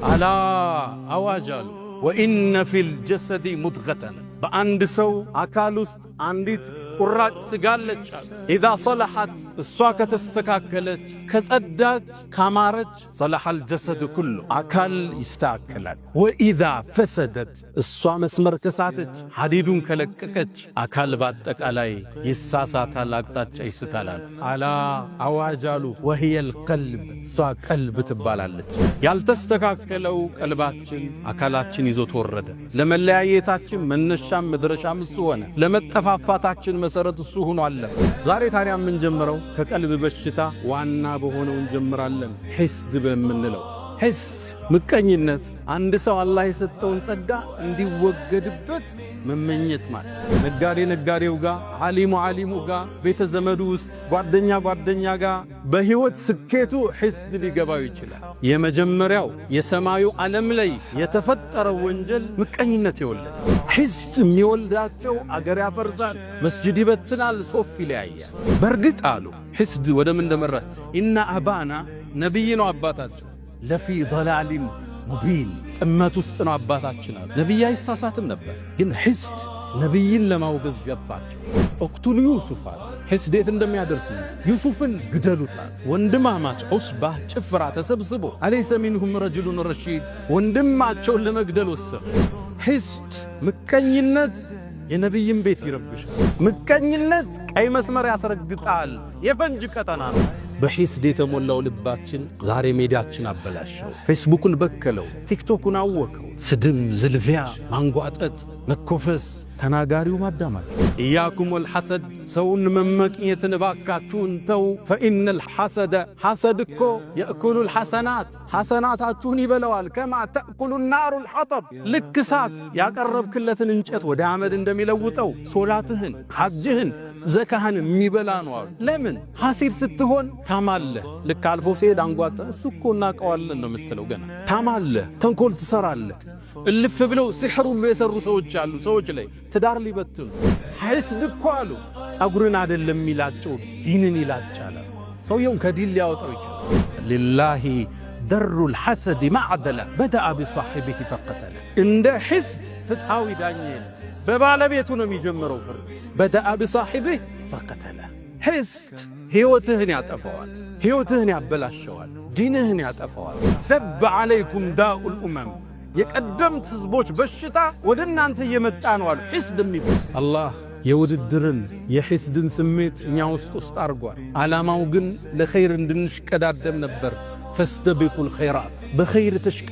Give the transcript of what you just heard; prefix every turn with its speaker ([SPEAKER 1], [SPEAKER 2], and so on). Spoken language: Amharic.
[SPEAKER 1] ألا አዋጅ አሉ፣ وإن في الجسد مضغة፣ በአንድ ሰው አካል ውስጥ አንዲት ቁራጭ ስጋ አለች አሉ። إذا صلحت፣ እሷ ከተስተካከለች፣ ከጸዳች፣ ካማረች፣ صلح الجسد كله፣ አካል ይስተካከላል። وإذا فسدت፣ እሷ መስመር ከሳተች፣ ሐዲዱን ከለቀቀች፣ አካል በአጠቃላይ ይሳሳታል፣ አቅጣጫ ይስታላል። ألا አዋጅ አሉ፣ وهي القلب፣ እሷ ቀልብ ትባላለች። ያልተስተካከለው ቀልባችን አካላችን ይዞት ወረደ። ለመለያየታችን መነሻም መድረሻም እሱ ሆነ። ለመጠፋፋታችን መሰረት እሱ ሆኖ አለፈ። ዛሬ ታዲያ የምንጀምረው ከቀልብ በሽታ ዋና በሆነው እንጀምራለን፣ ሒስድ በምንለው። ሒስድ ምቀኝነት፣ አንድ ሰው አላህ የሰጠውን ጸጋ እንዲወገድበት መመኘት ማለት። ነጋዴ ነጋዴው ጋር፣ ዓሊሙ ዓሊሙ ጋር፣ ቤተ ዘመዱ ውስጥ ጓደኛ ጓደኛ ጋር በሕይወት ስኬቱ ሒስድ ሊገባው ይችላል። የመጀመሪያው የሰማዩ ዓለም ላይ የተፈጠረው ወንጀል ምቀኝነት የወለደ። ሒስድ የሚወልዳቸው አገር ያፈርሳል፣ መስጅድ ይበትናል፣ ሶፍ ይለያያል። በእርግጥ አሉ ሒስድ ወደ ምን እንደመራ፣ إن أبانا፣ ነቢይ ነው አባታቸው፣ لفي ضلال مبين፣ ጥመት ውስጥ ነው አባታችን አሉ። ነቢይ አይሳሳትም ነበር፣ ግን ሒስድ ነቢይን ለማውገዝ ገፋቸው። اقتلوا يوسف አለ። ሒስድ የት እንደሚያደርስ፣ ዩሱፍን ግደሉታል። ወንድማማች عصبة ጭፍራ ተሰብስቦ أليس منهم رجل رشيد ወንድማቸውን ለመግደል ወሰኑ። ሒስድ ምቀኝነት የነቢይን ቤት ይረብሻል። ምቀኝነት ቀይ መስመር ያስረግጣል። የፈንጅ ቀጠና ነው። በሒስድ የተሞላው ልባችን ዛሬ ሜዳችን አበላሸው። ፌስቡኩን በከለው፣ ቲክቶኩን አወከው። ስድብ፣ ዝልፊያ፣ ማንጓጠጥ፣ መኮፈስ፣ ተናጋሪው ማዳማጩ። إياكم والحسد፣ ሰውን መመቅኘትን እባካችሁን ተው። فإن الحسد፣ ሐሰድ እኮ يأكل الحسنات፣ ሐሰናታችሁን ይበለዋል። كما تأكل النار الحطب፣ ልክ እሳት ያቀረብክለትን እንጨት ወደ አመድ እንደሚለውጠው ሶላትህን፣ ሐጅህን፣ ዘካህን የሚበላ ነው አሉ። ለምን ሐሲድ ስትሆን ታማለህ። ልክ አልፎ ሲሄድ አንጓጠ እሱ እኮ እናውቀዋለን ነው የምትለው። ገና ታማለህ፣ ተንኮል ትሰራለህ። እልፍ ብለው ሲሕር ሁሉ የሰሩ ሰዎች አሉ። ሰዎች ላይ ትዳር ሊበትኑ። ሐስድ እኮ አሉ ጸጉርን አይደለም የሚላጨው ዲንን ይላጫል። ሰውየውን ከዲን ሊያወጣው ይችላል። لله در الحاسد ما أعدله بدأ بصاحبه فقتله። እንደ ሐስድ ፍትሃዊ ዳኛ የለም። በባለቤቱ ነው የሚጀምረው ፍርድ። بدأ بصاحبه فقتله። ሐስድ ሕይወትህን ያጠፋዋል፣ ሕይወትህን ያበላሸዋል፣ ዲንህን ያጠፋዋል። دب عليكم داء الأمم፣ የቀደምት ሕዝቦች በሽታ ወደ እናንተ እየመጣ ነው አሉ። ሒስድ የሚባል አላህ የውድድርን የሒስድን ስሜት እኛ ውስጥ አድርጓል። ዓላማው ግን ለኸይር እንድንሽቀዳደም ነበር። فاستبقوا الخيرات፣ በኸይር ተሽቀ